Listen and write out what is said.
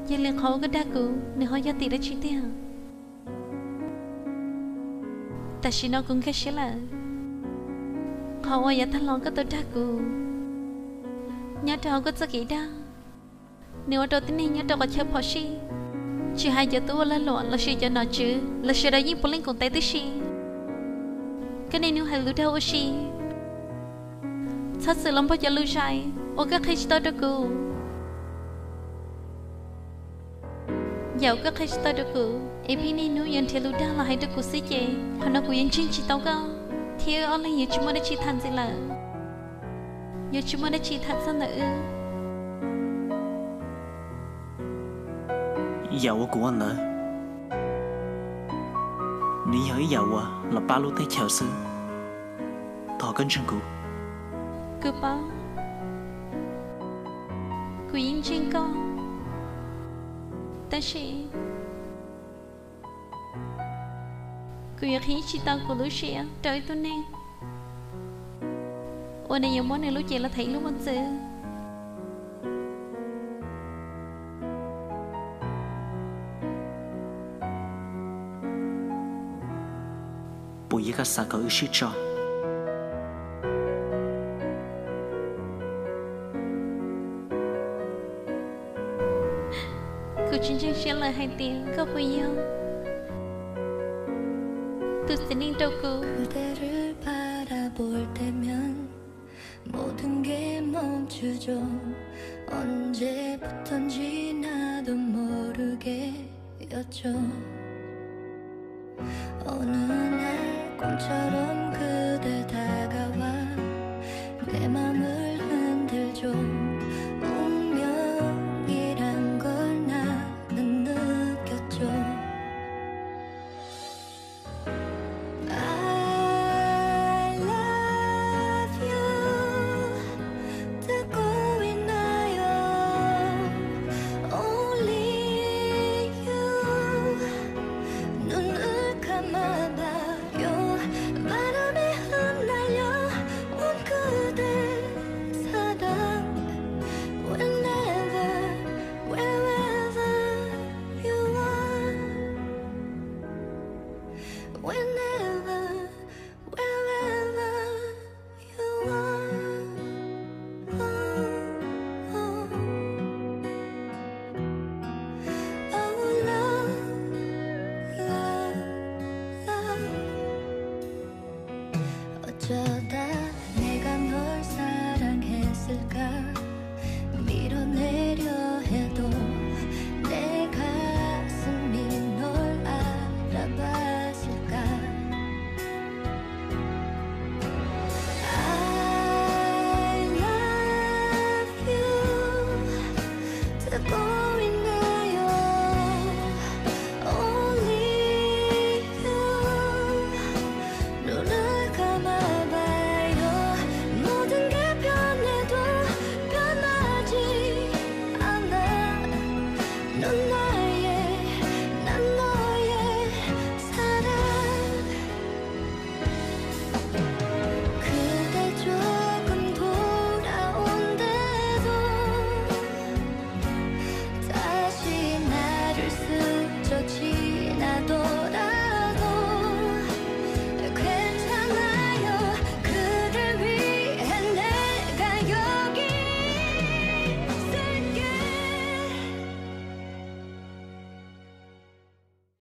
Yog li qhov uas koj dag kuv nws ho yog tim dab tsi tiag? Tam sim no kuv nkag siab lawm. Qhov uas yav tag los koj tau dag kuv nyob rau hauv koj txoj kev dag, nws ua rau tib neeg nyob rau qhov chaw phom sij, tsis hais cov tub ua lag luam los sis cov nom tswv los sawv daws yeej puav leej koom tes tib si. Koj niaj hnub hais lus dag ua si, txhob txwm los npog cov lus zais uas koj qhia tsis tau rau kuv. Yam uas koj qhia tsis tau rau kuv es pheej niaj hnub yuav nrhiav lus dag los hais rau kuv xwb ces qhov no kuv yuav ntseeg tsis tau koj, thiab wb ob leeg yuav tsis muaj dab tsi tham ntxiv lawm. Yuav tsis muaj dab tsi tham txog ntawm wb. Yam uas kuv ua ntawd, nws yog ib yam uas los pab lub teb chaws xwb. Thov koj ntseeg kuv. Kuv paub, kuv yeej ntseeg koj, tab sis kuv yuav qhib tsis tau kuv lub siab rau ib tug neeg uas nws yuav muab nws lub cev los thaiv ib lub mos txwv. Puas yog koj xav kom wb sib tso? Kuv tsis ntseeg siab lawm hais tias koj puas yog tus txiv neej rau kuv.